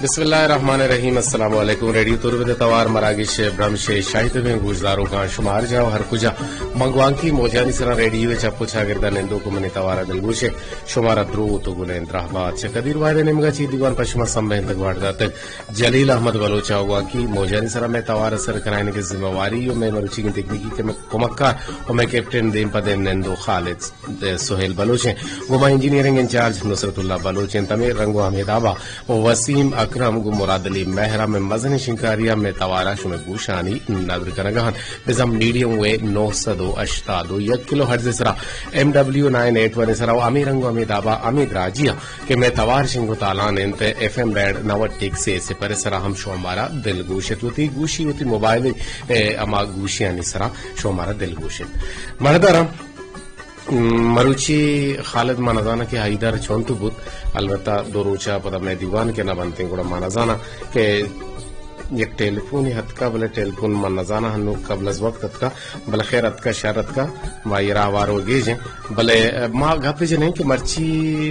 بسم اللہ الرحمن الرحیم۔ السلام علیکم۔ ریڈیو تربت ءِ توار مراگش ءِ برمش ءِ شاہی تبیں گوشداروکاں، شما ہر جاہ و ہر کجا من گوانکی موجانی سرا ریڈیو ءِ چپ و چاگرد ءَ نندوک و منی توار ءَ دلگوش ءَ شمارا دروت و گلیں دراہبات۔ چہ قدیر واحد ءِ نیمگا چہ اے دیوان پہ شما سمبہینتگ واڑ داتگ جلیل احمد بلوچ ءَ۔ گوانکی موجانی سرا مئے توار ءِ سر کنائینگ ءِ ذمہ واری و مئے مروچیگیں تکنیکی کم-، کمکار و مئے کیپٹن دیم پہ دیم نندوک خالد سہیل بلوچ ایں، گوں ما انجینئرنگ انچارج نصرت اللہ بلوچ ایں، ہمے رنگ و ہمے دابا وسیم اکرم گوں مراد علی مہر ءَ مئے مزنیں شنگکاری ءَ مئے توار ءَ شمئے گوشانی ندر کنگ ءَ انت۔ بزاں میڈیم ویو نو سد و ہشتاد و یک کلو ہرٹز ءِ سرا، ایم ڈبلیو نائن ایٹ ون ءِ سرا و ہمے رنگ و ہمے دابا ہمے دراجی ءَ کہ مئے توار شنگ و تالان انت، ایف ایم بینڈ نود ٹک سے صفر ءِ سرا ہم شما مارا دلگوش ات۔ وتی گوشی، وتی موبائل ءِ ہما گوشیانی سرا شما مارا دلگوش ات۔ مرداراں، مروچی خالد، ما نزاناں کہ حیدر چون تو بوت، البتہ دو روچا پدا مئے دیوان کہ نہ بنتیں، گڑا ما نزاناں کہ یک ٹیلیفونے اتکا، بلے ٹیلیفون ما نزاناں ہنو قبل از وقت اتکا، بلے خیر اتکا، شر اتکا، ما اے راہ وارو گیجیں۔ بلے ما گپ جنیں کہ مرچی،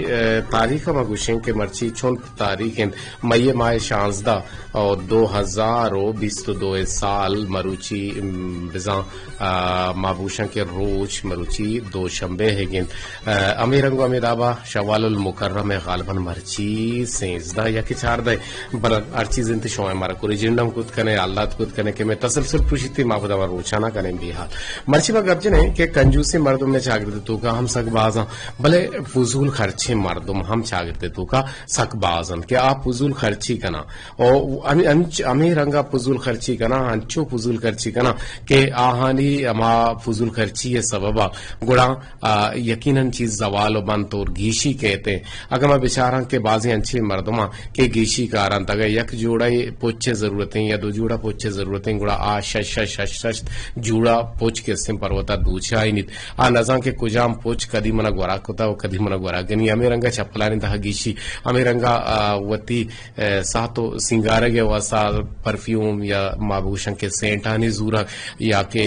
اه، تاریخ ما گوشیں کہ مرچی چون تاریخ انت، مئی ماہ شانزدہ او دو ہزار و بیست و دو سال مروچی، ام، بزاں، آ، ما بوشاں کہ روچ مروچی دوشنبے ئیگ انت۔ آ، ہمے رنگ و ہمے دابا شوال المکرم ءِ غالباً مرچی سیزدہ یا کہ چاردہ، بلے ہر چیز انت شما مارا کوریجنڈ ہم کت کنے، حالات کت کنے کہ مئے تسلسل پروشیت، ما پدا روچانا کنیں بے حال۔ مرچی ما گپ جنیں کہ کنجوسیں مردم مئے چاگرد توکا ہم سک بازاں، بلے فضول خرچیں مردم ہم چاگرد توکا سک باز انت کہ آ فضول خرچی کناں۔ او ہمے، انچ-، ہمے رنگا فضول خرچی کناں، انچو فضول خرچی کناں کہ آہانی ہما فضول خرچی ءِ سببا گڑا، آ، یقیناً چیز زوال و بنت اور گیشی کیت۔ اگاں ما بچاراں کہ بازیں انچیں مردماں کہ گیشی کارنت، اگاں یک جوڑہ پچ ءِ ضرورتیں یا دو جوڑہ پچ ءِ ضرورتیں، گڑا آ شش شش شش شش جوڑہ پچ کہ استیں پر وتا دوچائینیت۔ آ نزان کہ کجام پچ کدی منا گورا کتا و کدی منا گورا کنی۔ ہمے رنگا چپلانی تہا گیشی، ہمے رنگا، آ، وتی، آ، ساہت و سینگارگ ءِ واسطہ پرفیوم یا ما بگوشاں کہ سینٹانی زورگ یا کہ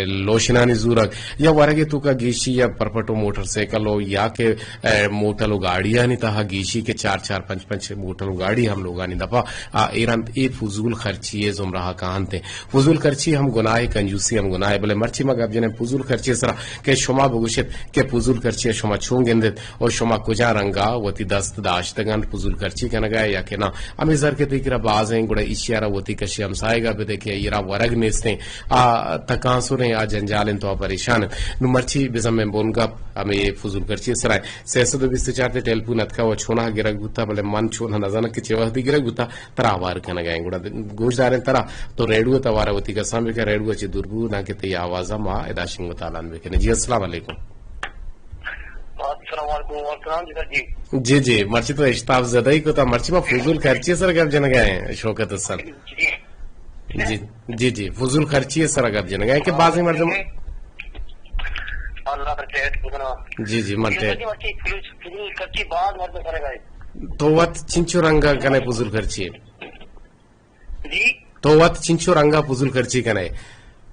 لوشنانی زورگ یا ورگ ءِ توکا گیشی یا پرپٹ و موٹر سائیکل و یا کہ، آ، موٹل و گاڑیانی تہا گیشی کہ چار چار پنچ پنچ موٹل و گاڑی ہم لوگانی دپا، آ، ایرنت۔ اے فضول خرچی ءِ زمرہ ءَ کاہنت۔ فضول خرچی ہم گناہ ءِ، کنجوسی ہم گناہ ءِ، بلے مرچی ما گپ جنیں فضول خرچی ءِ سرا کہ شما بگوشت کہ فضول خرچی ءَ شما چون گندت اور شما کجا رنگا وتی دست داشتگ انت فضول خرچی کنگا یا کہ نہ؟ ہمے زر کہ تئی کرا باز ایں، گڑا ایشی ءَ را وتی کشی ہمساہگا بدے کہ ایرا ورگ نیستیں، آ تکانسر ایں، آ جنجال انت، تو آ پریشان انت۔ نو مرچی بزاں مئے بن گپ ہمے فضول خرچی ءِ سرا ایں۔ سئے سد و بیست و چار تے ٹیلیفون اتکا و چوناہا گرگ بوتا، بلے من چوناہا نزاناں کہ چے وہدی گرگ بوتا۔ ترا ہوار کنگا ایں۔ گڑا گوشداریں ترا، تو ریڈیو ءِ توارا وتی کسان بکن، ریڈیو ءَ چہ دور بو، دانکہ تئی آوازا ما ادا شنگ و تالان بکنیں۔ جی، السلام علیکم۔ السلام علیکم، وعلیکم السلام جی سر جی۔ جی، جی، مرچی تو اشتاف زدہ ہی کتا، مرچی ما فضول خرچی ءِ سرا گپ جنگا ایں، شوکت حسن۔ جی۔ جی، جی، جی، فضول خرچی ءِ سرا گپ جنگا ایں کہ بازیں مردم اللہ پر ٹیٹ بکنا۔ جی، جی، من جی، ٹیٹ۔ مرچی فضول، فضول خرچی باز مردم کنگا ایں۔ تو وت چنچو رنگا کنے فضول خرچی؟ جی؟ تو وت چنچو رنگا فضول خرچی کنے؟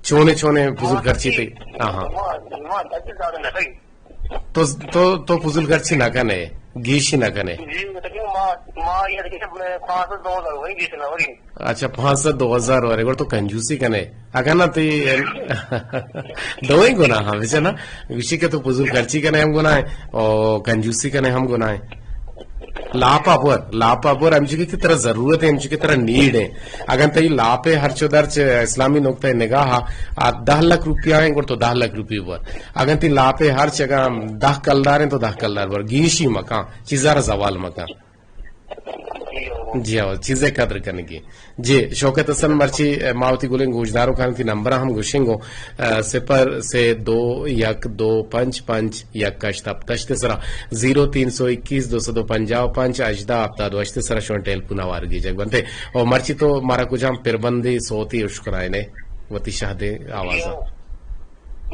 چونے چونے فضول خرچی تے؟ ہاں، ہاں۔ ما، ما، ما، زیادہ نہ کئی۔ تو، تو، تو فضول خرچی نہ کنے، گیشی نہ کنے؟ جی، تقریباً ما، ما یہ دیکھیں، پانچ سو دو ہزار وری، گیشی نہ وری۔ اچھا، پانچ سو دو ہزار وری، گڑا تو کنجوسی کنے۔ اگاں نہ تئی دوئیں گناہ ہاں، بچے نا، گوشی کہ تو فضول خرچی کنے ہم گناہ ایں، او کنجوسی کنے ہم گناہ ایں۔ لاپا بور، لاپا بور، ہمچو کہ ترا ضرورت ایں، ہمچو کہ ترا نیڈ ایں۔ اگاں تئی لاپے ہرچ و درچ اسلامی نقطہ نگاہ آ دہ لکھ روپیہ ایں، گڑا تو دہ لکھ روپیہ بور۔ اگاں تئی لاپے ہرچ اگاں دہ کلدار ایں تو دہ کلدار بور۔ گیشی مکاں، چیزا را زوال مکاں۔ جی ہاں، چیزے قدر کنگی۔ جی، شوکت حسن، مرچی، اے، ما وتی گلیں گوشداروکاں تئی نمبراں ہم گوشیں گوں، اے، صفر سے دو یک دو پنچ پنچ یک ہشت ہپت ہشت سرا، زیرو تین سو اکیس دو سد و پنجاہ و پنچ ہژدہ ہپتاد و ہشت سرا شما ٹیلیفون ہوار گیجگ بنتے۔ او مرچی تو مارا کجام پربندے صوتی اشکنائینے وتی شہدیں آوازاں؟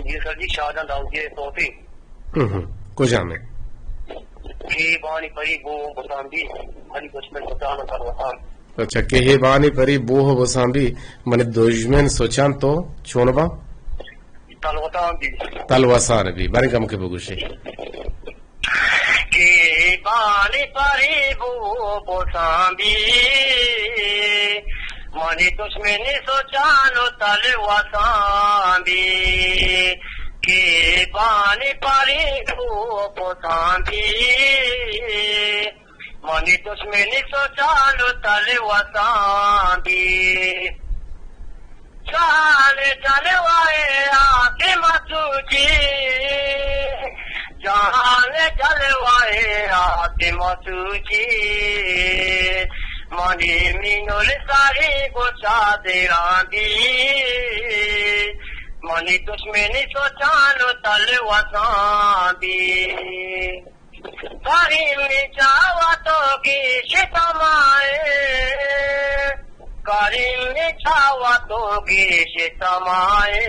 جی سر جی، شاہجان داؤدی صوتی۔ ہم ہم۔ کجام ایں؟ کہ بانی پری بو بسان بی، منی دشمن سوچان و تلوسان۔ اچھا، کہ ہے بانی پری بو بسان بی، منی دشمن سوچان تو چون با؟ تلوسان بی۔ تلوسان بی، بارے کم کہ بگوشے۔ کہ بانی پری بو پوسان بی، منی دشمنی سوچان و تلواسان بی، کہ بانی پاری کو پوسان بی، منی دشمنی سوچان و تلواسان بی۔ جان جلوائے آتما سوچی، جان جلوائے آتما سوچی، منی مینول ساری گوشا دیران دی، منی دشمنی سوچان و تلوسان دی۔ کریم چاوا تو گیش تمائے، کریم چاوا تو گیش تمائے،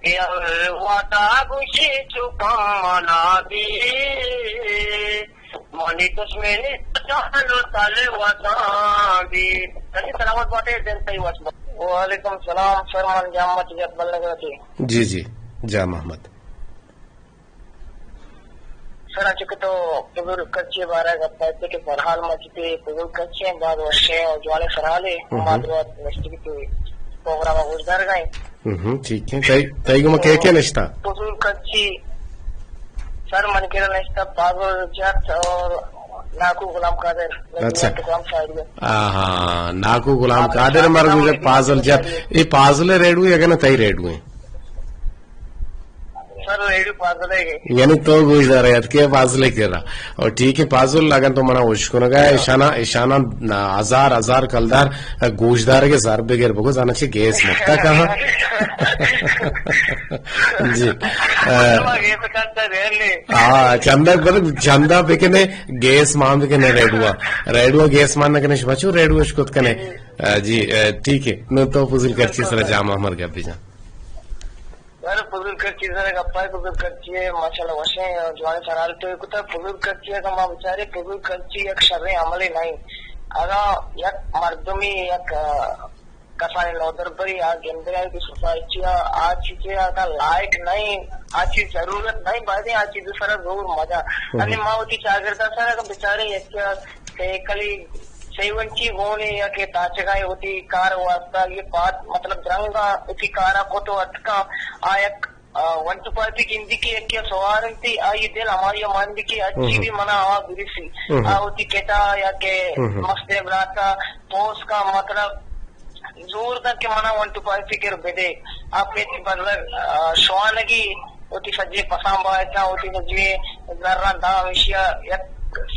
یا وتا گوشی چکم منا بی، منی دشمنی جان و تل وطن بی۔ سلامت باتے، دن صحیح وش بات۔ وعلیکم سلام سر، من جام محمد جت بلنگرتی۔ جی جی، جام محمد۔ سر، انچو کہ تو فضول خرچی بارہ گپ ءَ کہ سرحال ما چتے فضول خرچی باز وشیں اور جوانیں سرحالے، ما تو نشتگی تو پروگرام گوشدار گئے۔ ہم، ٹھیک ہے۔ تئی، تئی گما کے کے نشتا؟ فضول خرچی سر من کے نشتا فاضل جت اور ناکو غلام قادر۔ اچھا۔ غلام صاحب۔ آہا، ناکو غلام قادر مرگ فاضل جت۔ یہ فاضل ریڈو ہے کہ نہ تئی ریڈو ہے؟ سر، ریڈیو پازل ہے۔ یعنی تو گوشدار ات کہ پازل کرا۔ اور ٹھیک ہے، پازل اگر تو منا ہوش کنگا ہے، ایشانا، ایشانا ہزار، ہزار کلدار گوشدار کے سر بگر بگو، زانا چی گیس مکتا کہاں؟ جی۔ آ، ہاں، چندہ، مطلب، چندہ بکنے، گیس مان بکنے ریڈیو۔ ریڈیو گیس مان نہ کنے، شما چو ریڈیو اشکت کنے۔ آ، جی، آ، ٹھیک ہے۔ نو تو فضول خرچی سر جام محمد گپ بجان۔ یار، فضول خرچی سر گپا، فضول خرچی ہے، ماشاءاللہ وشیں جوانیں سرحال تو کتا۔ فضول خرچی ہے کہ ما بچارے، فضول خرچی یک شریں عملے نہیں۔ اگاں یک مردمی یک، آ، کسانی نودربری آ گندے آئی کہ سوسائٹی آ، آ چیزے اگاں لائق نہیں، آ چیز ضرورت نہیں، باید آ چیز سر زور مجا۔ انی ما وتی چاگردا سر اگاں بچارے یک سیکلی سیونچی گونے یا کہ تاچگائے وتی کار واسطہ یہ پات مطلب درنگا وتی کارا کو تو اتکا آ یک آ، ون ٹو فائیو ء گندی کہ یکے ء سوار انت، آئی دل ہمائی ء مند کہ اچی بھی منا آ برسی۔ آ وتی کتا یا کہ مستر براتا پوس کا مطلب زور دن کہ منا ون ٹو فائیو فکر بدے۔ آ پیتی بدل، آ، شوانگی وتی سجے پسان باعثاں، وتی سجے زراں داں ہمیشی ء یک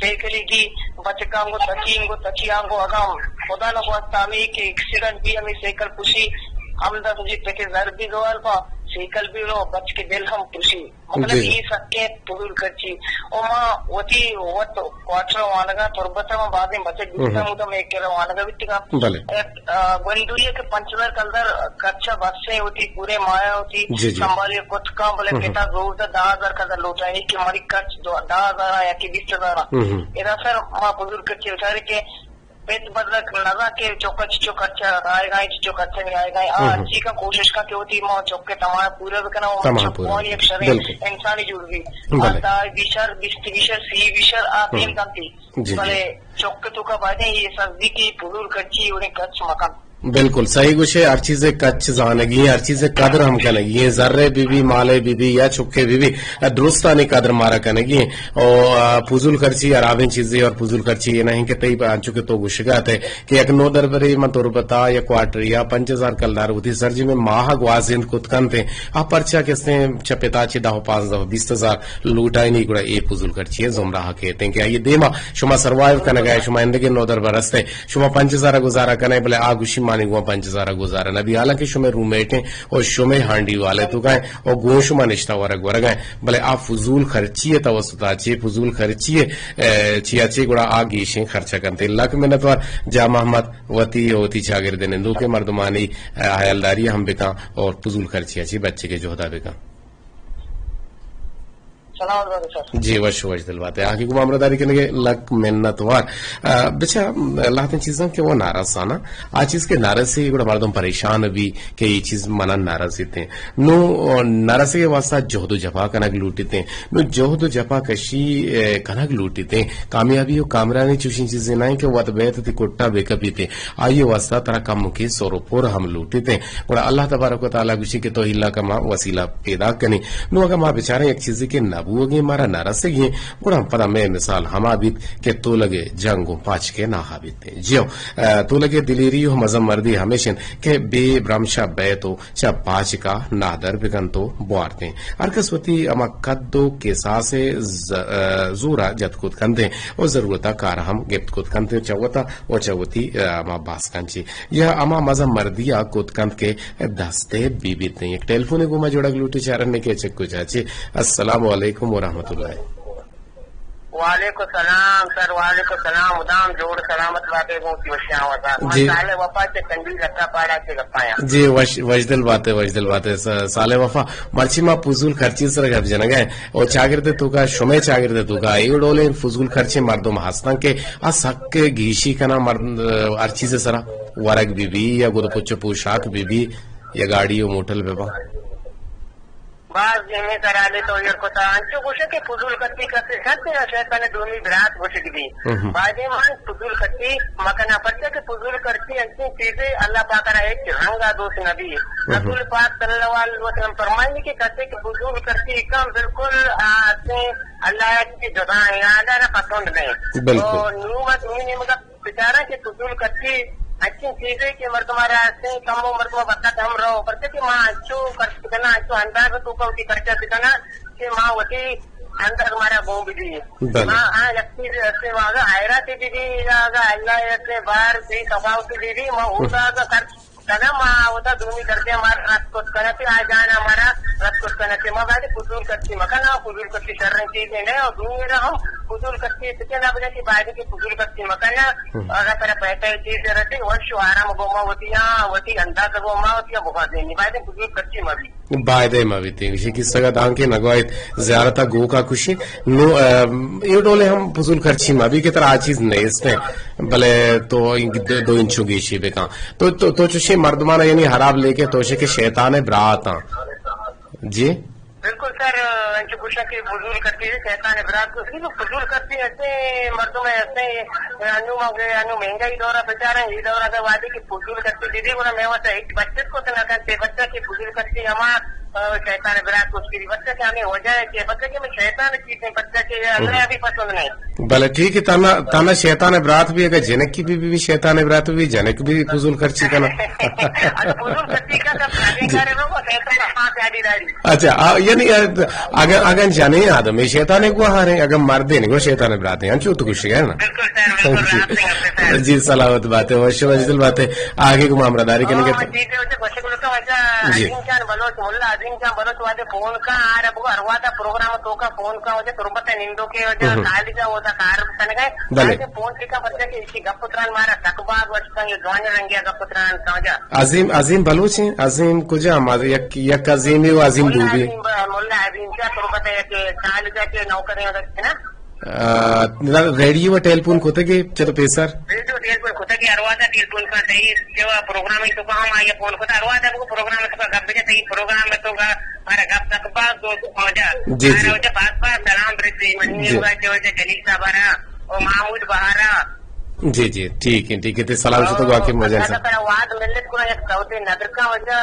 سیکلی گی بچکاں گو تکی انگو تکی آنگو اگاں خدا نخواستہ ہمیں کہ ایکسیڈنٹ بھی ہمیں سیکل پشی ہمدا سجے پتے زر بھی زوال با سیکل بھی رو بچ کے دل ہم پشی۔ مطلب جی، جی۔ اے سکیں فضول خرچی۔ او ما وتی وت کوارٹر وانگا تربت ما بازیں بچک بیتا مدم ایک کرا وانگا بیتگا۔ بلے۔ آ، گونڈوی ء کہ پنچ ہزار کلدار خرچہ بس ہے وتی پورے مایا وتی جی، جی۔ سنبھالی کت کاں، بلے پتا زور دا دہ ہزار کلدار لوٹائینی کہ مری خرچ دو، دہ ہزار آ یا کہ بیست ہزار آ۔ ادا سر ما بزرگ خرچے بچارے کہ پت بدلک نزا کہ چوکا چچو خرچہ آئے گا، چچو خرچہ نہیں آئے گا۔ آ، ہر چیز کا کوشش کا کہ وتی ما چوکے تمام پورا بکنا، تمام پورا چوکوانی بکنا۔ یک شریں بالکل۔ انسانی جوڑ بھی۔ بلے۔ آ، دہ بیشر، بیست بیشر، سی بیشر، آ، تین کم تھی۔ جی، جی۔ بلے چوک تو کا باتیں یہ سبزی کی فضول خرچی انہیں خرچ مکن۔ بالکل صحیح گوشے، ہر چیزے کچ زانگی ہیں، ہر چیزے قدر ہم کنگی ہیں، زرے بی بی، مالے بی بی یا چکے بی بی، درستانی قدر مارا کنگی ہیں۔ او، آ، فضول خرچی ہرابیں چیزے اور فضول خرچی یہ نہیں کہ تئی انچو کہ تو گوشگا تے کہ یک نودربرے من تربتا یا کوارٹر یا پنچ ہزار کلدار ہوتی سر جی میں ماہ گوازند کت کنتے، آ پرچا کستے چہ پتا چہ دہ و پانزدہ و بیست ہزار لوٹائینی گڑا اے فضول خرچی ہے زمرہ کہتے ہیں کہ آئیے دیما شما سروائیو کنگا ہے، شما اندگے نودربر ہستے، شما پنچ ہزار ء گزارہ کنئے، بلے آ گوشی مانی گوں پنچ ہزار ء گزارہ نہ بی، حالانکہ شمئے روم میٹ ایں اور شمئے ہانڈی والے تو گئے اور گوں شما نشتہ ورگ ورگ ایں، بلے آ فضول خرچی ء توسط ء چے فضول خرچی ء، اے، چیا چے گڑا آ گیشیں خرچہ کنتے۔ لک منت وار جام محمد وتی وتی چاگرد نندوکیں مردمانی، اے، حیالداری ہم بکاں اور فضول خرچی ء چے بچے کے جہدا بکاں۔ سلام علیکم سر۔ جی، وش وش دل بات ئے۔ آ کہ گوں ما ہمراہداری کنگ ءَ لک منت وار۔ آ، بچا، لہتیں چیزاں کہ وہ نارس آنا، آ چیز کہ نارس ئے گڑا مردم پریشان بی کہ اے چیز منا نارس ایتیں۔ نو نارس ئے واسطہ جہد و جپا کنگ لوٹیتیں۔ نو جہد و جپا کشی، اے، کنگ لوٹیتیں۔ کامیابی و کامرانی چوشیں چیزے نہ ایں کہ وت بیت تی کٹا بے کپیتیں۔ آئی واسطہ ترا کمکے سر و پر ہم لوٹیتیں۔ گڑا اللہ تبارک و تعالی گوشی کہ تو ہیلا کما وسیلہ پیدا کنی۔ نو اگاں ما بچاریں یک چیزے کہ نہ بوگیں مارا نہ رسگیں، گڑا پدا مئے مثال ہما بیت کہ تولگ جنگ و پاچ کے ناہا بیت۔ جیو، ا، تولگ دلیری و مزن مردی ہمیش انت کہ بے برمشا بیت و چہ پاچکا نادر بکنت و بوارتیں۔ ہر کس وتی ہما قد و کساس ز-، ا، زورا جت کت کنتیں و ضرورتا کار ہم گپت کت کنتیں چہ وتا و چہ وتی، ا، ہما باسکاں چی یا ہما مزن مردیا کت کنت کہ دست بی بیت۔ یک ٹیلیفونے گوں ما جوڑگ لوٹی، چارنے کہ چہ کجا چی۔ السلام علیکم و رحمت اللہ۔ وعلیکم السلام سر، وعلیکم السلام، مدام جوڑ سلامت باتے گوں کی وشیاں وزا۔ جی۔ صالح وفا چہ کنڈی لکا پاڑا چہ گپایاں۔ جی، وش، وش دل باتے، وش دل باتے۔ س-، صالح وفا، مرچی ما فضول خرچی سر گپ جنگا ایں۔ او چاگرد توکا، شمے چاگرد توکا، اے ڈولیں فضول خرچیں مردم ہستن کہ آ سک گیشی کنا مرد، ہر چیز سرا۔ ورگ بہ بی یا گد پچ و پوشاک بہ بی یا گاڑی و موٹل بہ با۔ باز دیمے سرا لے تو ایر کتا، انچو گوشے کہ فضول خرچی کسے شرط یا شیطان دومی برات گوشگ بی۔ ہم۔ بایدیں ما فضول خرچی مکنا، پرچا کہ فضول خرچی انچیں چیزے اللہ پاک را ہچ رنگا دوست نبی۔ ہم۔ رسول پاک صلی اللہ علیہ وسلم فرمائنی کہ کسے کہ فضول خرچی کم بالکل آتے اللہ کے جدا ہیں، اللہ را پسند نہیں۔ بالکل۔ تو نو ما دومی نیمگا بچاراں کہ فضول خرچی انچیں چیزے کہ مردم ء را استیں، کم و مردم ء وقت ہم رو، پرچہ کہ ما انچو خرچ بکناں، انچو انداز توکا وتی خرچہ بکناں کہ ما وتی انداز مارا گون بدی۔ بلے۔ ما آ یک چیز استیں، ما اگا حیرات بی بی، اگا اللہ استیں بار بے تفاوت بی بی، ما اودا اگا خرچ کناں، ما اودا دومی خرچہ مارا رد کت کنت، آ جانا مارا رد کت کنت۔ ما باید فضول خرچی مکناں، فضول خرچی شریں چیزے نہ، اور دومی را ہم فضول خرچی اتکے نہ بجا کہ باید کہ فضول خرچی مکناں۔ ہم۔ اگاں ترا پیسہ ء چیز رسی، وش و آرام گوما وتی، آ، وتی انداز گوما وتی بخوازینی، باید فضول خرچی مبی۔ بایدے مبیت، ایشی کہ سگا دانکے نگوایت، زیارت گوکا کشی۔ نو، ام، اے ڈولے ہم فضول خرچی مبی کہ ترا آ چیز نیست ہیں، بلے تو دو، دو انچو گیشی بکن۔ تو، تو، تو چوشیں مردمانا یعنی حراب لے کے تو شے کہ شیطان برات آں۔ جی؟ بالکل سر، انچو گوشاں کہ فضول خرچی شیطان برات کو سی، فضول خرچی ایسے مردم ایسے، انو مگے، انو مہنگائی دورا بچاریں، یہ دورا کا وادی کی فضول خرچی دیدی، گڑا میں واسا ایک بچت کو تنا کرتے، بچہ کی فضول خرچی ہما، آ، شیطان برات کو سی، بچہ کہ ہمیں وجہ ہے کہ بچہ کہ میں شیطان چیزیں، بچہ کہ اللہ بھی پسند نہیں۔ بلے ٹھیک ہے، تانا، تانا شیطان برات بھی، اگر جنک کی بھی، بھی، بھی شیطان برات بھی، جنک بھی فضول خرچی کنا۔ اچھا، فضول خرچی کا سب شادی جی۔ کرے لوگ، شیطان ہاتھ آدھی داری۔ اچھا، آ، یعنی، آ، اگر، اگر جنے آدم، یہ شیطان کو ہارے، اگر مردے نہیں، وہ شیطان برات ہیں، انچو تو کچھ ہے نا؟ بالکل سر، بالکل، جی۔ راست ہے، سر۔ جی، سلامت بات ہے، وش وش دل بات ہے۔ آگے کو معاملہ داری کرنے کے آ، جی، جی، وجہ، وجہ، وجہ، جی۔ عظیم جان بلوچ، ملا عظیم جان بلوچ واجہ فون کا، آ رہا، وہ ارواتا پروگرام تو کا فون کا وجہ، تربت نندو کے وجہ، ہم۔ کالجا ہوتا کار کنگا۔ بلے۔ آج فون ٹھیکا بچہ کہ اسی گپ تران مارا تک باز وچ کا، یہ جوان رنگیا گپ تران سمجھا۔ عظیم، عظیم بلوچ ہیں، عظیم کجا ہم، یک، یک عظیمی و عظیم ملا دوبی۔ عظیم ب-، ملا عظیم کیا تربت ہے کہ کالجا کے نوکری وغیرہ نا؟ آ، ریڈیو و ٹیلیفون کتگے چہ تو پیسر؟ ریڈیو ٹیلیفون کتگے، ارواتا ٹیلیفون کا تئی جو پروگرام تو کا ہم آیا فون کتا، ارواتا کو پروگرام تو کا گپ بجا تئی پروگرام تو کا ہمارا گپ تک باز دوست پہنچا۔ جی، جی۔ ہمارا وجہ باز باز سلام برتے منی جی۔ ہوگا جو جلیل صاحب را او محمود بہارا۔ جی، جی، ٹھیک ہے، ٹھیک ہے، تے سلام شتو واقعی مزن سا۔ اللہ تعالی واد ملت کو یک سعودی ندر کا وجہ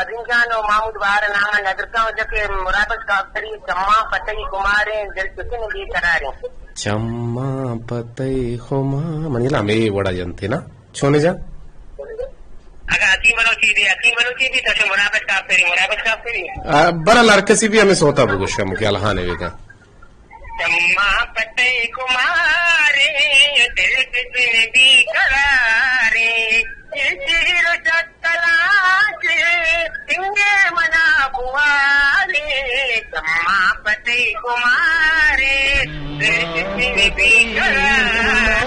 عظیم جان و محمود بہار نام ندر کا وجہ کہ مرابط کا چماں پتئی خماریں، دل چکن بے قراریں۔ چماں پتئی خمار، منی لا ہمے وڑا جنتے نا، چونے جان؟ اگا حکیم بلوچی بھی، حکیم بلوچی بھی تو مرابط کاف کری، مرابط کاف کری۔ آ، برا لڑکسی بھی ہمیں سوتا بگوش ہم کہ الہانے ویگا۔ چماں پتئی خماریں، دل چکن بے قراریں، اے شیر و شکلاں چے انگے منا بوارے، چماں پتئی خمارے، دل چکن بے قرار۔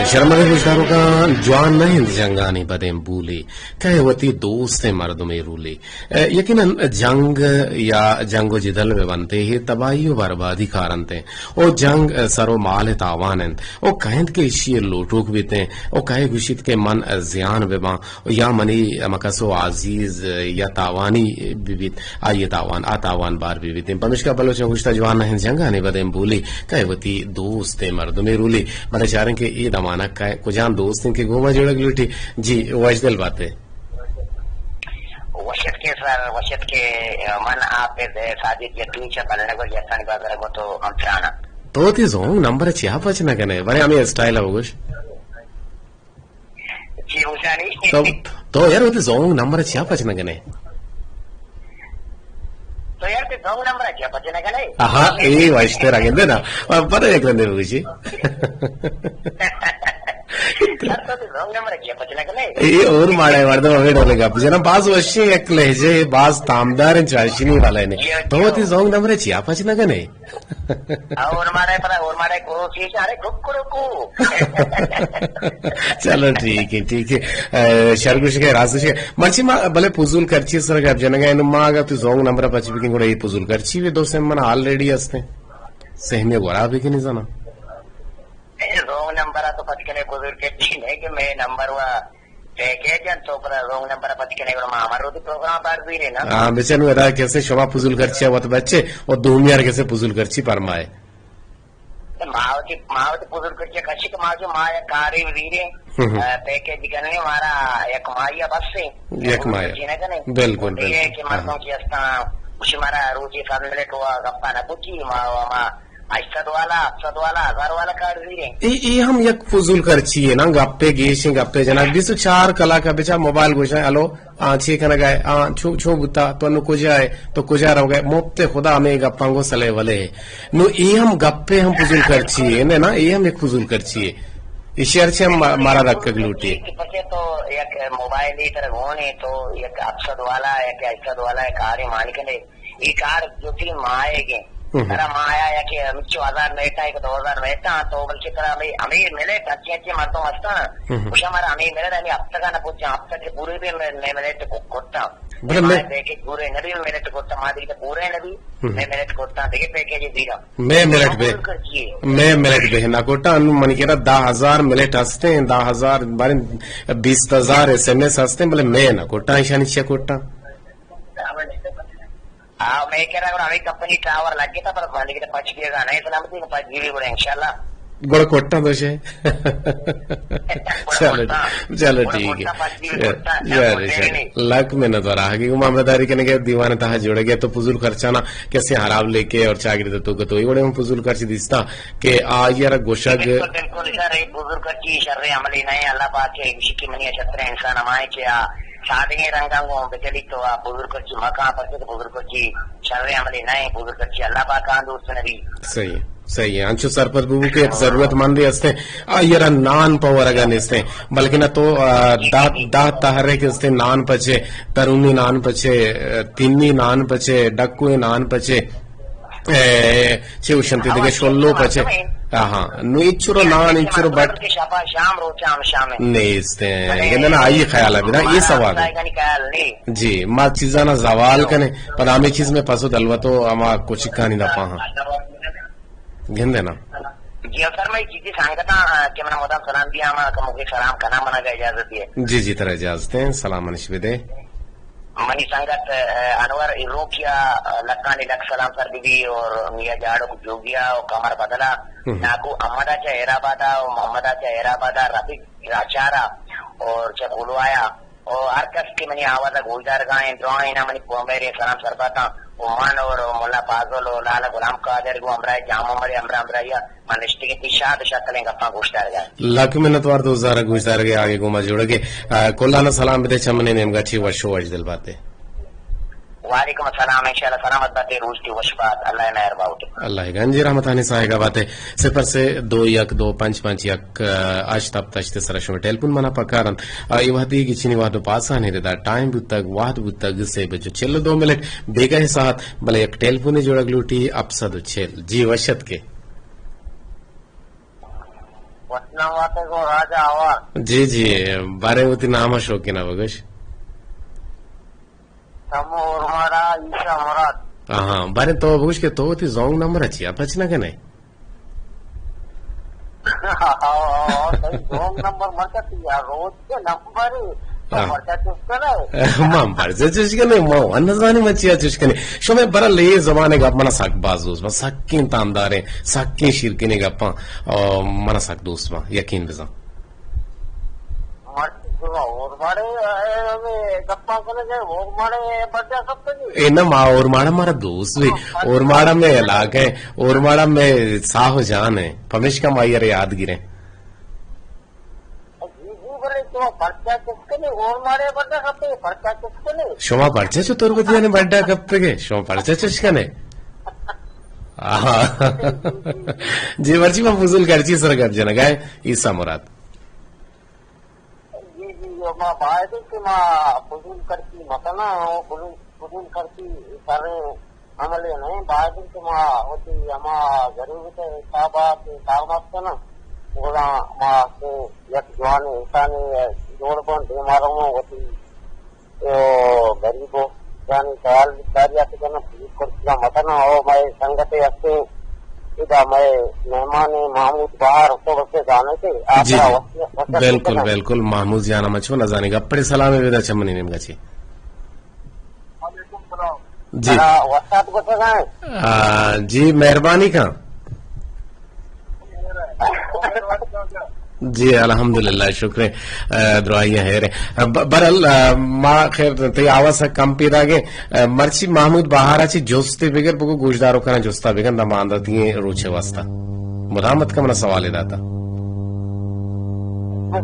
شرمگیں گوشداروکاں، جوان نہ انت جنگانی بدیں بولی، کئے وتی دوستیں مردمے رولی۔ یقیناً جنگ یا جنگ و جدل بہ بنت، اے تباہی و بربادی کارنت انت۔ او جنگ سر و مال تاوان انت۔ او کئے انت کہ ایشی لوٹوک بیت انت؟ او کئے گوشیت کہ من زیان بہ باں؟ یا منی ہمکس و عزیز یا تاوانی بہ بیت، آئی تاوان، آ تاوان بار بہ بیت۔ پمیشکا بلوچاں گوشتہ، جوان نہ انت جنگانی بدیں بولی، کئے وتی دوستیں مردمے رولی۔ بلے چاریں کہ اے دمانا کئے، کجام دوست انت کہ گوما جوڑگ لوٹی۔ جی، وشدل باتے۔ وشت کے سر، وشت کے من آپ ساجد یتوی چہ بلنگور یسانی بازار گو تو ہم چرانا۔ تو وتی زونگ نمبر چیا پچ نہ کنے؟ بلے ہمیں اسٹائل ہے بگوش۔ چی گوشانی؟ تو، تو یار وتی زونگ نمبر چیا پچ نہ کنے؟ تو یار تے زونگ نمبر چیا پچ نہ کنے؟ آہا، اے واشتے را گندے نا۔ پتہ یک رندے بگوشی۔ یار تو تے زونگ نمبر چیا پچ نہ کنے؟ اے اور ماڑے مردم ہمیں ڈولے گپ جنا، باز وشی، یک لہجے، باز تامدار انت، چاشنی والا نے۔ تو وتی زونگ نمبر چیا پچ نہ کنے؟ اور ماڑے پدا، اور ماڑے کو چیز، ارے گپ کرو کو۔ چلو ٹھیک ہے، ٹھیک ہے۔ اے، شر گوش کے، راست گوش کے۔ مرچی ما بلے پزول کرچی سر گپ جنگا، انو ما اگر تو زونگ نمبر پچ بکن گڑا یہ پزول کرچی بھی دو سیم من آلریڈی ہستے۔ سہمی گورا بھی کہ نہیں زنا۔ اے زونگ نمبر تو پچ کنے پزول کرچی نہیں کہ میں نمبر وا پیکیج انت، تو پدا زونگ نمبر پچ کنے گڑا ما ہمارو دی پروگرام بار زیرے نا۔ ہاں، بچن ادا کیسے شما پزول کرچی وت بچے اور دومی یار کیسے پزول کرچی پرمائے۔ ما وتی، ما وتی پزول کرچی کشی کہ ما جو ما یک کاری زیرے، ہم۔ اے، پیکیج گنے مارا یک ماہی بس ہے۔ یک ماہی۔ پزول کرچی نہ کنے۔ بالکل، اور یہ بالکل۔ کہ مردم ہاں۔ کی استان، کچھ مارا روچی سات منٹ ہوا گپا نہ پوچھی، ما، ما ہشت سد والا، ہفت سد والا، ہزار والا کارڈ زیریں۔ اے، اے ہم یک فضول خرچی ہے نا، گپے گیش ہیں، گپے جنک۔ بیست و چار کلاک بچا موبائل گوشاں، ہلو، آ، چے کنگا ہے؟ آ، چو، چو بوتا؟ تو انو کجا ہے؟ تو کجا روگا ہے؟ مفت خدا ہمیں گپاں گو سلے ولے ہے۔ نو اے ہم گپے ہم فضول خرچی ہے، نے نا، اے ہم یک فضول خرچی ہے۔ ایشی ہرچی ہم ما-، مارا رکھگ لوٹی ہے۔ پچے تو یک موبائل ہی طرح ہونے تو یک ہفت سد والا، یک ہشت سد والا، یک آرے مالک نے۔ اے کار جو تئی ماہیگیں۔ ہم۔ ترا ماہا یکے ہمچو ہزار منٹاں، یک دو ہزار منٹاں، تو بلکہ ترا ہمے، ہمے منٹ ہنچیں ہنچیں مردم ہستاں، ہم۔ گوشاں مارا ہمے منٹ، ہمے ہفتگا نہ پچاں، ہفتگ کہ پورے بھی مئے، مئے منٹ کو-، کٹاں۔ بلے مئے مئے پیکج پورے نہ بی، منٹ کٹاں، ما دگہ پورے نہ بی، ہم۔ مئے منٹ کٹاں، دگہ پیکج دیگا۔ مئے منٹ بے، مئے منٹ بے نہ کٹاں، انو منی کرا دہ ہزار منٹ ہستیں، دہ ہزار بارے بیست ہزار ایس ایم ایس ہستیں، بلے مئے نہ کٹاں، ایشانی چیا کٹاں؟ آ، مئے کرا گڑا ہمے کمپنی ٹاور لگتا، پر مالک نے پچ بیگا نہیں، سلامتی کو پچ جی بی گڑا انشاءاللہ۔ گڑا کٹاں تو شے۔ چلو، چلو ٹھیک ہے۔ یار، لک منت وار آگے گو معاملہ داری کنے گئے، دیوان تہا جوڑ گئے تو فضول خرچانا کیسے حراب لے کے اور چاگری تو تو وڑے ہم فضول خرچ دیستا کہ آ یار گوشگ۔ بالکل، بالکل، سر، اے فضول خرچی شر عملی نہیں، اللہ پاک کے شکی منی شتر انسان ہمائے کہ آ سادگیں رنگاں گوں بچلی تو آ بزرگ چی مکاں، پرچہ کہ بزرگ چی شر عملی نہ ایں، بزرگ چی اللہ پاکاں دوست نبی۔ صحیح، صحیح ہے۔ انچو سرپد بو کہ یک ضرورت مندے ہستیں، آئی را نان پہ ورگا نیستیں، بلکہ نہ تو، آ، جی، جی، دہ، جی۔ دہ تہرے کہ ہستیں نان پچے، ترونی نان پچے، تینی نان پچے، ڈکوئے نان پچے۔ اے، چے گوشنت دگہ شلو پچے۔ آہاں، نو اچرو نان، اچرو بٹ۔ شپا شام روچا ہم شام ہے۔ نیست ہیں۔ بلے گندنا آئی خیال ہے بنا، یہ سوال ہے۔ خیال نہیں۔ جی، ما چیزانا زوال کنے، پدا ہمیں چیز میں پسو دلوتو ہما کچکانی دپا ہاں۔ گندنا۔ جی، سر، میں چیزی سنگتا کہ من مدام سلام دیا، ہما کہ مجھے سلام کنا منا کا اجازت دیے۔ جی، جی، ترا اجازت ہیں، سلام منش بدے۔ منی سنگت، اے، انور ایروکیا، اے، لکانی لک سلام سر بی بی اور میاں جاڑو جوگیا اور قمر بدلا، ہم۔ ناکو احمدا چا حیرآبادا اور محمدا چا حیرآبادا، رفیق راچارا اور چا کلوایا اور ہر کس کہ منی آوازا گوشدارگا ہیں، دراہیں نا منی پومیرے سلام سر باتا، عمان اور ملا فاضل اور لالا غلام قادر گو ہمراہ جام عمر ہمراہ ہمراہیا۔ من نشتگیں تئی شاد و شکلیں گپاں گوش دارگ ء۔ لک منت وار دوست دارگ گوش دارگ ء آگے گوما جوڑگ ء۔ آ، کلان ء سلام بدے چمنے نیمگا چی وش و وش دل باتے۔ وعلیکم السلام، انشاءاللہ سلامت باتے، روچ تی وش بات، اللہ ء مہر باوتے۔ اللہ ء گنجی رحمتانی ساہگا باتے۔ صفر سے دو یک دو پنچ پنچ یک ہشت ہفت ہشت سرا شما ٹیلیفون منا پکارن۔ آ، اے وہدی گچینی وہد و پاسانی ردا ٹائم بوتگ، وہد بوتگ، سے بج و چل و دو منٹ بیگہ ساعت، بلے یک ٹیلیفونے جوڑگ لوٹی، ہپت سد و چل۔ جی، وش اتکے۔ وطن ءِ مات ءَ گوں راج ءَ آوار۔ جی، جی، باریں وتی نام ءَ شوقین ءَ بگوش۔ سمو اورماڑا، عیسیٰ مراد۔ آہاں، باریں تو بگوش کہ تو وتی زونگ نمبر ءَ چیا پچ نہ کنے؟ تئی زونگ نمبر مرچی یا روچ کہ نمبر، تو ہاں۔ پرچا چست کنے؟ من پرچا چست کنے؟ من وَ نزانی من چیا چست کنے۔ شمے برل اے زبان ءِ گپ منا سک باز دوست با، سکیں تامداریں، سکیں شیرکنیں گپاں، آ، منا سک دوست با، یقین بزن۔ مرچی شما اورماڑے، اے، اے، گپاں کنگ ءَ، اورماڑے بڈا کپگی؟ اے نہ، ما اورماڑا مارا دوست بی۔ ہاں، اورماڑا مئے علاقہ ہے، اورماڑا مئے ساہ و جان ہے، پمیشکا ما آئی ءَ را یاد گریں۔ جی، جی، بلے شما پرچا چست کنے، اورماڑے بڈا کپے، پرچا چست کنے؟ شما پرچا چو تربتیانی بڈا کپگے؟ شما پرچا چست کنے؟ آہا۔ جی، مرچی ما فضول کرچی سر گپ جنگا ہے، عیسیٰ مراد۔ جی، جی، ما باید کہ ما فضول کرچی مکناں، فضول، فضول کرچی سر عملے نہ ایں، باید کہ ما وتی ہما ضرورت ءِ حساب ءَ کہ کارمرز کناں، گڑا ما کہ یک جوانیں انسانے جوڑ بن، دیما رواں، وتی او غریب و جانی خیال داری ات کناں، پولیس کرسی ءَ مکناں۔ او مئے سنگتے ہستیں، ادا مئے مہمان محمود بہار، تو بس زانے کہ آ جی، ترا جی۔ وسیعت، وسیعت بالکل، کناں۔ بالکل، محمود جان، ہم چو نزانے گپڑے سلام بدا چمنی نیمگا چی۔ جی۔ ترا وسعت گوشگ ءَ ایں۔ آ، جی، مہربانی کن۔ جی، الحمدللہ، شکر ہے۔ آ، درائی ہیر ہے۔ آ، ب-، برحال، آ، ما خیر تئی آواز سک کم پیداگ ایں۔ آ، مرچی محمود بہار ءَ چی جستے بگر بگو گوشدارو کناں جستا بکن دا ماندہ تئی روچے واسطہ۔ مدامت کا منا سوالے داتا۔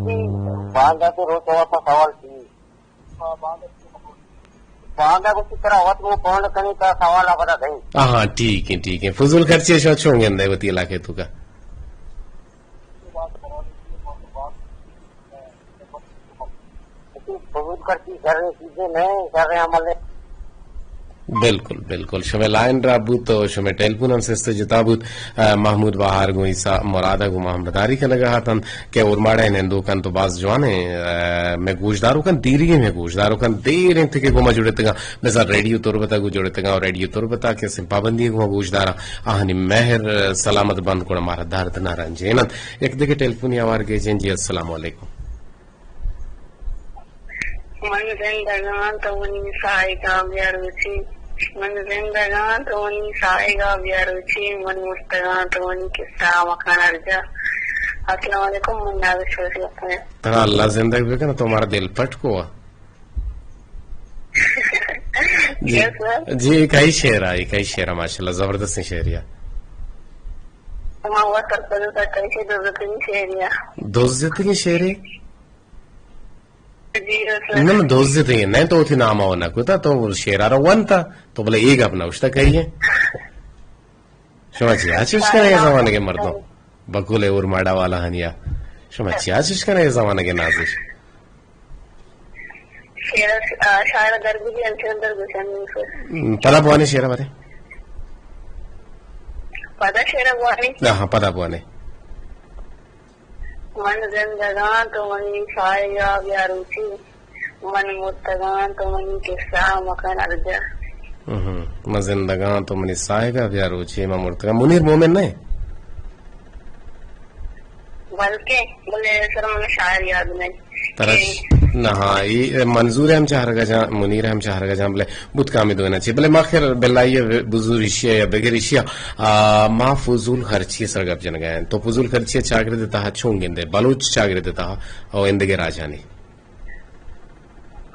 جی، ماندہ تئی روچے واسطہ سوال تھی۔ باندا گوشتی ترا وت مو فون کنی تا سوال ءَ پدا دئیں۔ ہاں، ہاں، ٹھیک ہے، ٹھیک ہے۔ فضول خرچی شو چون گندے وتی علاقے تو کا؟ فضول خرچی شریں چیزے نہ ایں، شریں عمل ایں۔ بالکل، بالکل۔ شمے لائن را بوت تو شمے ٹیلیفون ہم سستے جتا بوت۔ آ، محمود بہار گوں عیسیٰ مراد ءَ گوں ما ہمبرداری کنگ ءَ اتنت کہ اورماڑہ ءِ نندوکاں تو باز جوانیں، آ، مئے گوشداروکاں، دیریگیں مئے گوشداروکاں دیر انت کہ گوں ما جڑتگاں، مثال ریڈیو تربت ءَ گوں جڑتگاں اور ریڈیو تربت ءَ کہ سم پابندی گوں ما گوشداراں، آہانی مہر، آ، سلامت بند کن مارا درد نہ رنجیننت۔ یک دگہ ٹیلیفونی آوار گیجیں۔ جی، السلام علیکم۔ من زندگاں تو منی ساہگا بیا روچی، من زندگاں تو منی ساہگا بیا روچی، من مرتگاں تو منی کسہ مکن ہرجا۔ السلام علیکم، من نازش وسیع۔ ترا اللہ زندگ بکن، تو مارا دل پٹ کو۔ جی، یس سر۔ جی، کئی شعر آئی، کئی شعر، ماشاءاللہ، زبردستیں شعر یا۔ ما وت سرپد تھا کئی شعر، دزتگیں شعر یا۔ دزتگیں شعر ہے؟ جی، سر۔ نہ، نہ، دزتگیں نہ، تو وتی نام ءَ نہ کتا، تو شعر ءَ را ونتا، تو بلے اے گپ نہ اشتا کئی ہے۔ شما چیا چش کنے اے زمانگ ءِ مردم؟ بکل اورماڑہ والا ہنیا۔ شما چیا چش کنے اے زمانگ ءِ نازش؟ شعر، آ، شاعر در بھی انچن در گوشن سر۔ پدا بوانے شعر بارے۔ پدا شعر بوانے۔ ہاں، ہاں، پدا بوانے۔ من زندگاں تو منی ساہگا بیا روچی، من مرتگاں تو منی کسہ مکن ہرجا۔ ہم، من زندگاں تو منی ساہگا بیا روچی، من مرتگاں۔ منیر مومن نہ؟ بلکہ، بلے سر من شاعر یاد نہیں۔ ترا کہ ش-، نہ، ہاں، اے منظور ہم چہرگا جان، منیر ہم چہرگا جان، بلے بوت کامے دوئیناں چی۔ بلے ما خیر بلائی بزور ایشی یا بگر ایشی، آ، ما فضول خرچی سر گپ جنگا ہیں۔ تو فضول خرچی چاگرد تہا چون گندے؟ بلوچ چاگرد تہا او اندگہ راجانی؟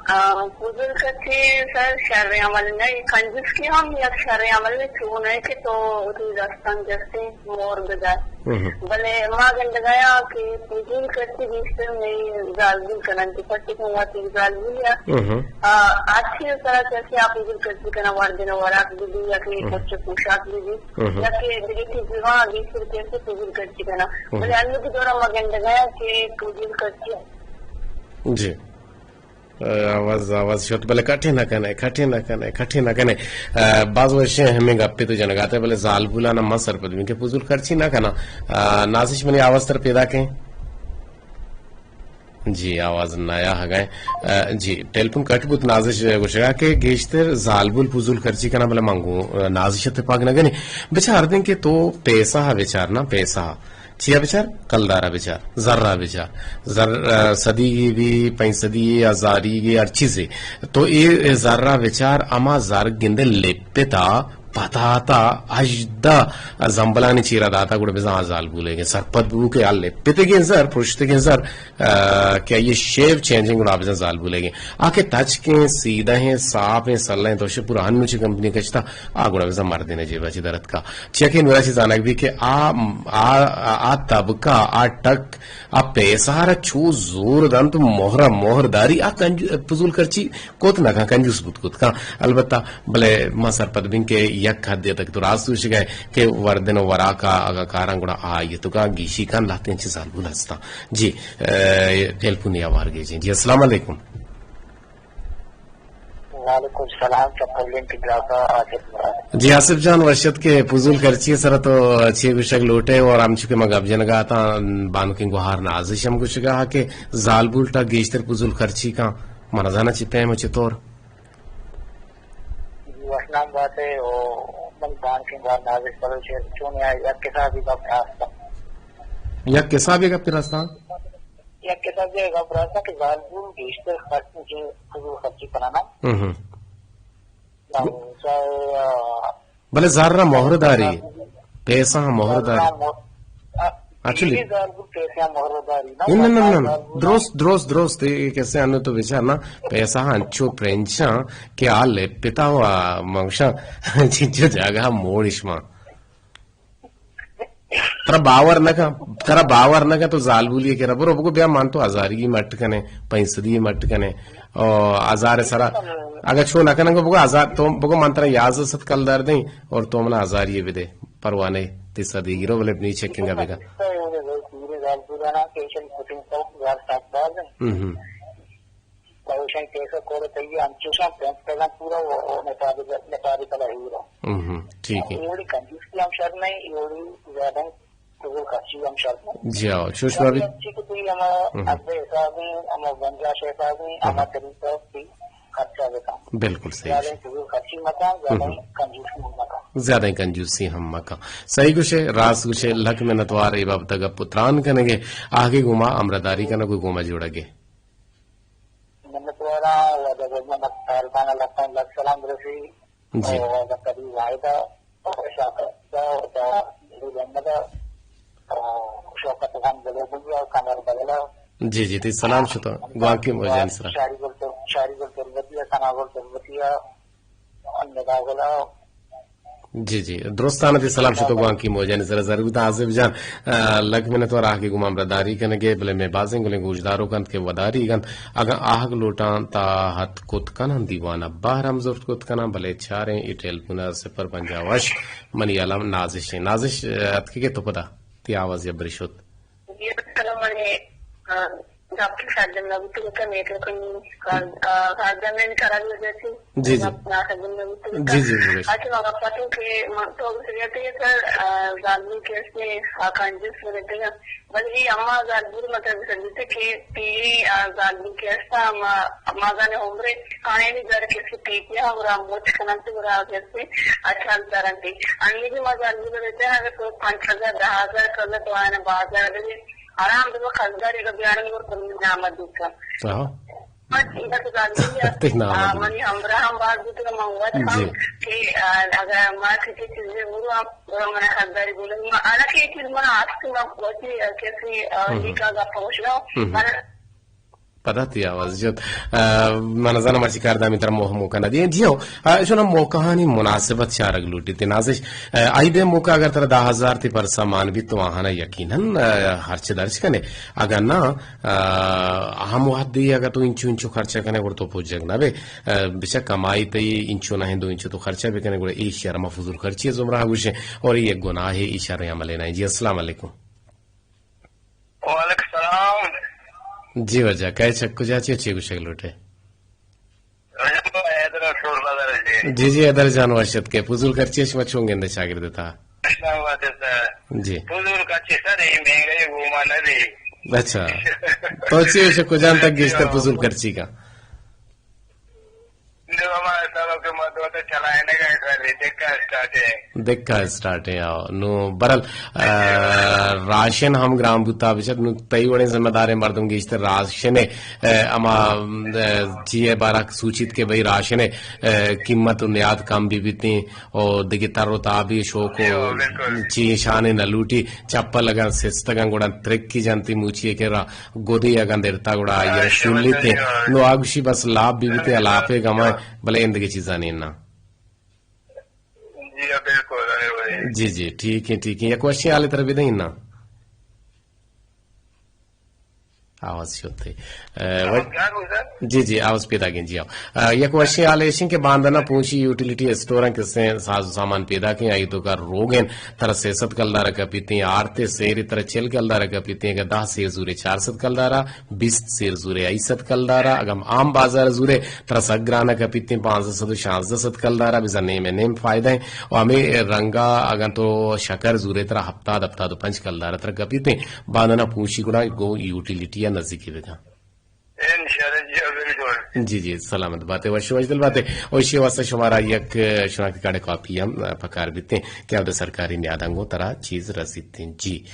آ، فضول خرچی سر شر عمل نہیں، کنجوس کی ہم یک شر عمل نہیں، چون ہے کہ تو وتی دستان جستے مور بدار۔ ہم۔ بلے ما گندگایا کہ فضول خرچی گیشتر مئے زالبول کنن کہ پرچے کہ وتی زالبول یا، ہم۔ آ، اچھی طرح سے کہ آپ فضول خرچی کنا، وردن و وراک بھی دی یا کہ ہم۔ پرچے پوشاک بھی دی، ہم۔ یا کہ دیگه چیز بھی وہاں گیشتر کیسے فضول خرچی کنا۔ ہم۔ بلے انو کی دورا ما گندگایا کہ فضول خرچی۔ جی۔ آواز، آواز شت، بلے کٹے نہ کنے، کٹے نہ کنے، کٹے نہ کنے۔ آ، باز وشیں ہمیں گپے تو جنگاتے، بلے زالبولانا من سرپد بیں کہ فضول خرچی نہ کنا۔ آ، نازش منی آواز تر پیدا کیں۔ جی، آواز نیا ہگائیں۔ آ، جی، ٹیلیفون کٹ بوت، نازش گوشگا کہ گیشتر زالبول فضول خرچی کنا، بلے من گوں، آ، نازش اتفاق نہ کنی۔ بچار دیں کہ تو پیسہ ہا بچار نا، پیسہ ہا۔ چیا بچار؟ کلدارا بچار، زرا بچار۔ زر، آ، صدیگی بی، پنچ صدی، ہزاریگی، ہر چیزے۔ تو اے، اے زرا بچار، اما زر گندے لپتا، پتاتا، ہژدہ زمبلانی چیرا داتا، گڑا بزاں آ زالبولے گے۔ سرپد بو کہ آ لپتگیں زر، پرشتگیں زر، آ، کہ آئی شیپ چینجنگ گڑا بزاں زالبولے گے۔ آ کہ تچکیں، سیدھیں، صافیں، سلیں، تو شے پورا ہنو چی کمپنی کشتا، آ گڑا بزاں مردین جیبا چی درتکا۔ چیا کہ نورا چی زانگ بی کہ آ، آ، آ طبقہ، آ ٹک، آ پیسہ را چو زور دنت، مہرا مہر داری، آ کنج-، فضول خرچی کت نہ کن، کنجوس بوت کت کن۔ البتہ، بلے ما سرپد بین کہ یک حدے تک تو راست گوشگئے کہ وردن و وراکا اگا کاراں گڑا آئی تو کا گیشی کن لہتیں چی زالبول ہستاں۔ جی، اے، ٹیلیفونی آوار گیجیں۔ جی، السلام علیکم۔ وعلیکم السلام، چہ پلین ٹگراکا آصف مراد۔ جی آصف جان، وشت کہ فضول خرچی سرا تو چے گوشگ لوٹے اور ہم چونکہ ما گپ جنگا تا بانکیں گوہار نازش ہم گوشگا کہ زالبول ٹا گیشتر فضول خرچی کاں، من زانا چی پیم و چطور؟ جی، وشنام بات ہے، او من بانکیں گوہار نازش بلوچ ہے، چون یا یک کتابی گپ راست۔ یک کتابی گپ راست؟ یک کتاب ء گپ راست کہ زالبول گیشتر خرچ، فضول خرچی کنانا۔ ہم۔ تو، آ، بلے زر را مہر داری، پیسہ ہم مہر داری۔ زر را مہر، آ، ایکچولی۔ پیسہ مہر داری نا، نہ، نہ، نہ، نہ۔ درست، درست، درست۔ اے کسے انو تو بچار نا، پیسہ انچو پرنچاں کہ آ لپتا ہوا منگشاں چنچو جاگہ موڑش ماں۔ ترا باور نہ کن، ترا باور نہ کن تو زالبولی کرا برو بگو بیا من تو ہزاری مٹ کنے، پنچ صدی مٹ کنے، او ہزار سرا۔ اگا چو نہ کنن گو بگو ہزار تو بگو من ترا یازدہ صد کلدار دیں اور تو منا ہزاری بدے، پرواہ نہیں، تی صدی گرو بلے نی چیکنگ بگا۔ ہم ہم۔ تو ایشانی پیسہ کوڑے تئی انچوشاں پینس پیسہ پورا و، و مطابق، مطابق الہیرا۔ ہم ہم، ٹھیک ہے۔ ایوڑی کنجوسی ہم شر نہیں، ایوڑی زیادہ فضول خرچی ہم شر نہیں۔ جی ہاں، چوش بابی۔ اچھی کہ تئی ہما ہم ہم۔ حد حساب ہیں، ہما گنجائش حساب ہیں، ہم ہم۔ ہما طریقہ تئی خرچہ بکن۔ بالکل صحیح۔ زیادہ فضول خرچی مکن، زیادہ ہم ہم۔ کنجوسی مکن۔ زیادہ کنجوسی ہم مکن۔ صحیح گوشے، راست گوشے، لک منتوار اے بابت گپ و تران کنگے، آگے گوما امرداری کنگ و گوما جوڑگے۔ منتوارا و دگہ محمد طالبان لکان لک سلام رسی۔ جی۔ و دگہ قدی واحدہ و شاکر دا و دا محمد و شوکت خان بلوچی و کمر بللا۔ جی، جی، تی سلام شتو۔ گوانکی موجانی سرا۔ شاری گل تر-، شاری گل تربتی و ثنا گل تربتی و ندا گل و جی، جی، درستان تی سلام شتو گوانکی موجانی سرا ضرور تا آصف جان۔ آ، لک منت و راہ کی گمان برداری کنگے، بلے میں بازیں گلیں گوشدارو کنت کہ وداری گنت۔ اگاں آہگ لوٹاں تا ہت کت کناں دیوان ء بہر ہم زرت کت کناں، بلے چاریں اے ٹیلیفون ء صفر پنجاہ وش منی الم نازش ایں۔ نازش، آ، اتکگے تو پدا تی آواز یا بری شت۔ جی، السلام علیکم۔ آ، ڈاکٹر سرجم نہ بوتگ ات، نیٹ ورک کار، آ، کارجن نہ کرا وجہ سے جی، جی۔ نا سرجم نہ بوتگ ات۔ جی، جی، جی، بے شک۔ اچھا، مگا پتو کہ من تو سریتے سر، آ، زالبول کیس میں آ کنجوس رہتے ہیں۔ بلے اما زالبول مطلب سمجھتے کہ پیری، آ، زالبول کیس تھا، اما، اما زانے عمرے کھانے بھی گھر کیسے پیتی ہے اور ہم موت کھانا سے برا کیسے اچھا کرتے۔ انگریزی ما زالبول رہتے ہیں، اگر تو پانچ ہزار، دہ ہزار کر لے تو آنا بازار دے۔ آرام دے، خریدار یک بیارن گور کنی نام دیتا۔ آہا۔ بس اینا تو زانگی ہے۔ تک نام آ، دیتا۔ منی ہمراہ ہم باز بوتگ، من وت ہم جی۔ کہ، آ، اگر ما کسی چیزے برو ہم، برو من خریداری بولن۔ ما، حالانکہ یہ چیز من آج کی من وتی، آ، کسی، آ، ہم۔ یہ کا گپ پہنچ رہا ہوں۔ ہم۔ من پدا تی آواز جت۔ آ، من زاناں مرچی کاردامی ترا موہ موقع نہ دیئے۔ جی ہو، آ، چونا موقعانی مناسبت چارگ لوٹی تی نازش۔ آ، آئی بے موقع اگر ترا دہ ہزار تی پرسا مان بیت تو آہانا یقیناً، آ، ہرچ درچ کنے۔ اگر نہ، آ، ہم وحدی اگر تو انچو انچو خرچہ کنے گڑا تو پوجگ نہ بے۔ آ، بچا کمائی تی انچو نہ ہندو انچو تو خرچہ بکنے گڑا اے شر ما فضول خرچی زمرہ گوشے اور یہ گناہ ہے، اے شر عمل نہ۔ جی السلام علیکم۔ وعلیکم السلام۔ جی واجہ، کئے چہ کجا چے، چے گوشگ لوٹے؟ جی جی، حیدر جان وش اتکے۔ فضول کرچی شما چون گندے چاگرد تا؟ اسلام آباد تا۔ جی۔ فضول کرچی سر، اے مہنگائی گوما نہ دی۔ اچھا۔ تو چی وشے کجام تک گیشتر فضول کرچی کا؟ نو ہما حساب کہ ما دو تو چلائے نہ گئے سر، دکا اسٹارٹ ہے۔ دکا اسٹارٹ ہے، آؤ۔ نو برل، آ، راشن ہم گران بوتا بچت، نو تئی وڑیں ذمہ داریں مردم گیشتر راشن ہے، آ، اما، آ، چیئے بارہ سوچیت کہ بھئی راشن ہے، آ، قیمت و نیاد کم بی بیتیں، او دگہ تر و تابی شوق و جی، ہو، بالکل۔ چی شانے نہ لوٹی، چپل اگاں سستگاں گڑا ترکی جنتی موچی کرا، گدی اگاں درتا گڑا آئی را شولیتے۔ نو آگوشی بس لاپ بی بیتے، لاپے گمائے، بلے اندگہ چیزانی نا۔ جی، ہاں، بالکل، ارے بھائی۔ جی، جی، ٹھیک ہے، ٹھیک ہے۔ یک وشیں حالے ترا بدیں نا۔ آواز شتے۔ اے، و-، آواز گار ہو سر؟ جی، جی، آواز پیدا گیں، جی، آؤ۔ اے، یک وشیں حال ایشیں کہ باندنا پونشی یوٹیلیٹی اسٹوراں کسیں ساز و سامان پیدا کیں، آئی توکا روگن ترا سیصد کلدارا کپیتیں، آرتے سیرے ترا چل کلدارا کپیتیں، اگہ دہ سیر زورے چار سد کلدارا، بیست سیر زورے آئی سد کلدارا، اگہ عام بازار زورے ترا سک گرانا کپیتیں، پانزدہ سد و شانزدہ سد کلدارا، بزاں نیم نیم فائدہ ہیں۔ و ہمیں رنگا اگاں تو شکر زورے ترا ہفتاد، ہفتاد و پنچ کلدارا ترا کپیتیں، باندنا پونشی گڑا گو یوٹیلیٹی یا نزدیکی بکن۔ انشاءاللہ جی، بالکل۔ جی، جی، سلامت باتے، وش وش دل باتے۔ او ایشی واسطہ شمارا یک شناختی کارڈ کاپی ہم پکار بیتیں کہ اودا سرکاری نیاداں گوں ترا چیز رسیتیں۔ جی۔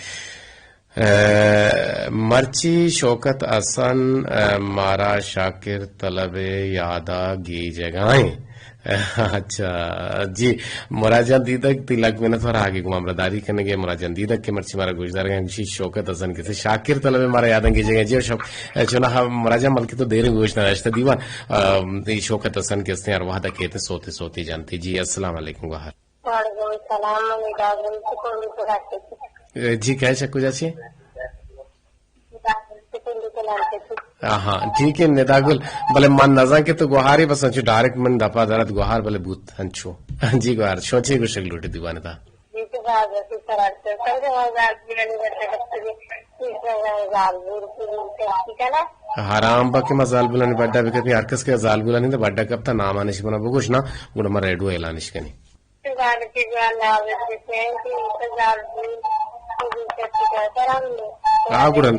اے، مرچی شوکت حسن، اے، مارا شاکر طلب یادا گیجگائیں۔ اچھا، جی، مراد جان دیدگ، تی لک منت وار آگے گوں ہمراہداری کنگے۔ مراد جان دیدگ کہ مرچی مارا گوشدارگاں، گوشی شوکت حسن کسے شاکر طلب مارا یاداں گیجگاں۔ جی، شوق-، چوناہا مراد جان بلکہ تو دیریں گوش نہ داشتہ دیوان، آ، اے شوکت حسن کسے ہر وہدا کہتے سوتے سوتے جانتے۔ جی، السلام علیکم گوہر۔ وعلیکم السلام، من ندا گل سکولی کلانچے چی۔ اے، جی، کئے چہ کجا چی؟ ندا گل سکولی کلانچے چی۔ آہا، ٹھیک ہے، ندا گل۔ بلے من نزاں کہ تو گوہاری، بس انچو ڈائریکٹ من دپا درت گوہار، بلے بوت انچو۔ جی گوہار، شو چی گوشگ لوٹے دیوان تا؟ جی تو باز اچھی طرح سے سنگ ہزار بیانی بچہ کپتے، تیس ہزار بور کی کرتی کنا۔ حرام با کہ ما زالبولانی بڈا بکپی، ہر کس کہ زالبولانی تو بڈا کپتا، نامانش بنا بگوش نا، گڑا ما ریڈو اعلانش کنی۔ آ، گڑا۔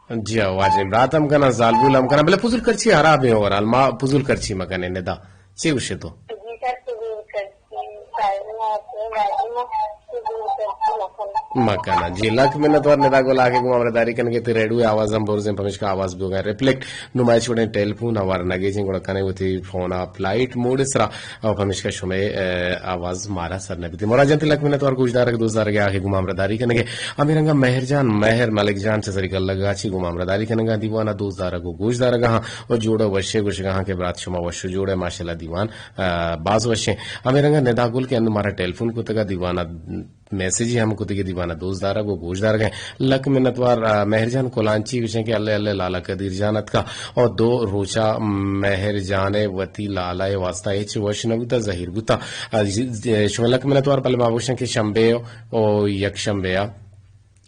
جی ہاں، واجہ برات ہم کنا، زالبول ہم کنا، بلے پزول کرچی حراب ہے اوورال، ما پزول کرچی مکنے ندا۔ چی گوشے تو؟ مکنا۔ جی، لک منت وار ندا گل آگے گوں ہمراہداری کنگے، تے ریڈیو آواز ہم برزیں، پمیشکا آواز بوگا ریفلیکٹ۔ نمائش وڑیں ٹیلیفون آوار نگیجیں، گڑا کنے وتی فون آ فلائٹ موڈ سرا، او پمیشکا شمے، اے، آواز مارا سر نہ بیتی۔ مراد جان تی لک منت وار گوشدارگ، دوستدارگ آگے گوں ہمراہداری کنگے۔ ہمیں رنگا مہر جان، مہر ملک جان چہ سری کلگا چی گوں ہمراہداری کنگا، دیوانا دوستدارگ و گوشدارگا ہاں، او جوڑ و وشے گوشگا ہاں کہ برات شما وش و جوڑے، ماشاءاللہ دیوان، اے، باز وشیں۔ ہمیں رنگا ندا گل کہ اندو مارا ٹیلیفون کتگا، دیوانا میسجی ہم کتگی، دیوانا دوست دارگ و گوش دارگ ہیں۔ لک منت وار، آ، مہر جان کلانچی گوشیں کہ اللہ اللہ لالا قدیر جان اتکا اور دو روچا مہر جان وتی لالا واسطہ ہچ وش نہ بوتا، زہیر بوتا۔ آ، ج-، ج-، شما لک منت وار، بلے ما گوشیں کہ شنبے او یک شنبے آ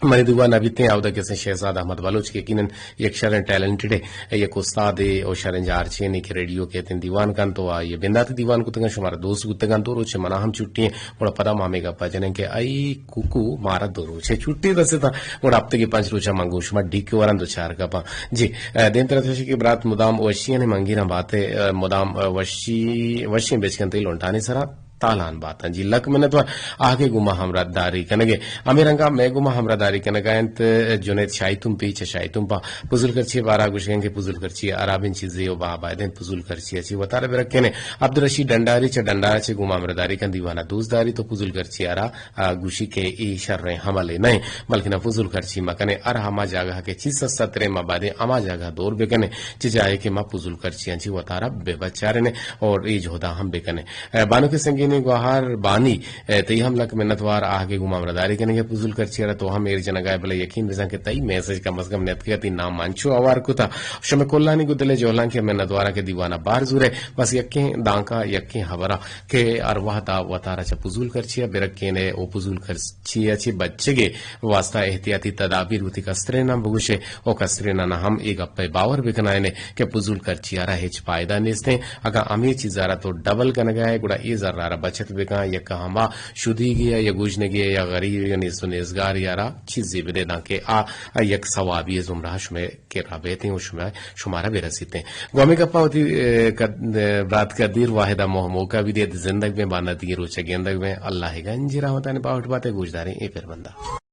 منی دیوان نبیتیں، اودا کسیں شہزاد احمد بلوچ کہ یقیناً یک شریں ٹیلنٹڈ ہے، یک استاد ہے، او شریں جارچین ہے کہ ریڈیو کہتیں دیوان کنت، تو آئی بندات دیوان کتگاں، شمارا دوست بوتگاں، دو روچ منا ہم چھٹی ہیں، گڑا پدا ما ہمے گپا جنیں کہ اے کوکو مارا دو روچ ہے چھٹی رستا، گڑا ہفتے کے پنچ روچا من گوں شما ڈیک ورن دو چار گپاں۔ جی، اے، دیم ترا توشی کہ برات مدام وشی نے منگیراں باتے، اے، مدام، اے، وشی، وشی بچکنتے لونٹانی سرا۔ تالان باتاں۔ جی لک منت وار آگے گوما ہمراہ داری کنگے۔ ہمیں رنگا مئے گوما ہمراہ داری کنگا انت جنید شاہی تمپی چہ شاہی تمپا پزل کرچی بارا گوشگیں کہ پزل کرچی حرابیں چیزے و با بایدیں پزل کرچی اچی وتارا برکینے۔ عبدالرشید ڈنڈاری چہ ڈنڈارا چہ گوما ہمراہ داری کن دیوانا دوست داری تو پزل کرچی آرا، آ، گوشی کہ ای شریں عملے نہیں، بلکہ نہ پزل کرچی مکنے ہر ہما جاگہ کہ چیز سستا ترے ما بایدیں ہما جاگہ دور بکنے چہ جاہے کہ ما پزل کرچی انچی وتارا بے بچارنے اور ای جہدا ہم بکنے۔ اے، بانک سنگینی گوہار بانی، اے، تئی ہم لک منتوار، آہگے گوں ما ہمراہداری کنگے پزول کرچی ءَ را، تو ہم ایر جنگائے، بلے یقین بزاں کہ تئی میسج کم از کم نیتکگا، تئی نام انچو ہوار کتا۔ شمے کلانی گوں دل ءِ جہلانکی ءَ منتواراں کہ دیوان ءَ بار زورے، بس یکیں دانکا، یکیں ہبرا کہ ہر وہدا وتارا چہ پزول کرچی ءَ برکینے او پزول کرچی ءَ چہ بچگے واسطہ احتیاطی تدابیر وتی کستریناں بگوشے۔ او کسترینانا ہم اے گپ ءَ باور بکنائینے کہ پزول کرچی ءَ را ہچ پائدہ نیستیں۔ اگاں ہمے چیز ءَ را تو ڈبل کنگا ئے، گڑا اے زر ءَ را بچت بکن، یک ہما شدیگے ءَ یا گژنگے ءَ یا غریب یا نیست و نیزگارے ءَ را چیزے بدے، دانکہ آ، آ یک ثوابی زمرہ شمئے کرا بیتیں و شما، شمارا برسیتیں۔ گوں ہمے گپا وتی، اے، کد-، اے، برات قدیر واحد ءَ موہ موکا بدیت، زندگ بیں، باندا دگہ روچ ءَ گندگ بیں۔ اللہ ءِ گنجیں رحمتانی باہوٹ بات ئے۔ گوشداریں اے پربندا۔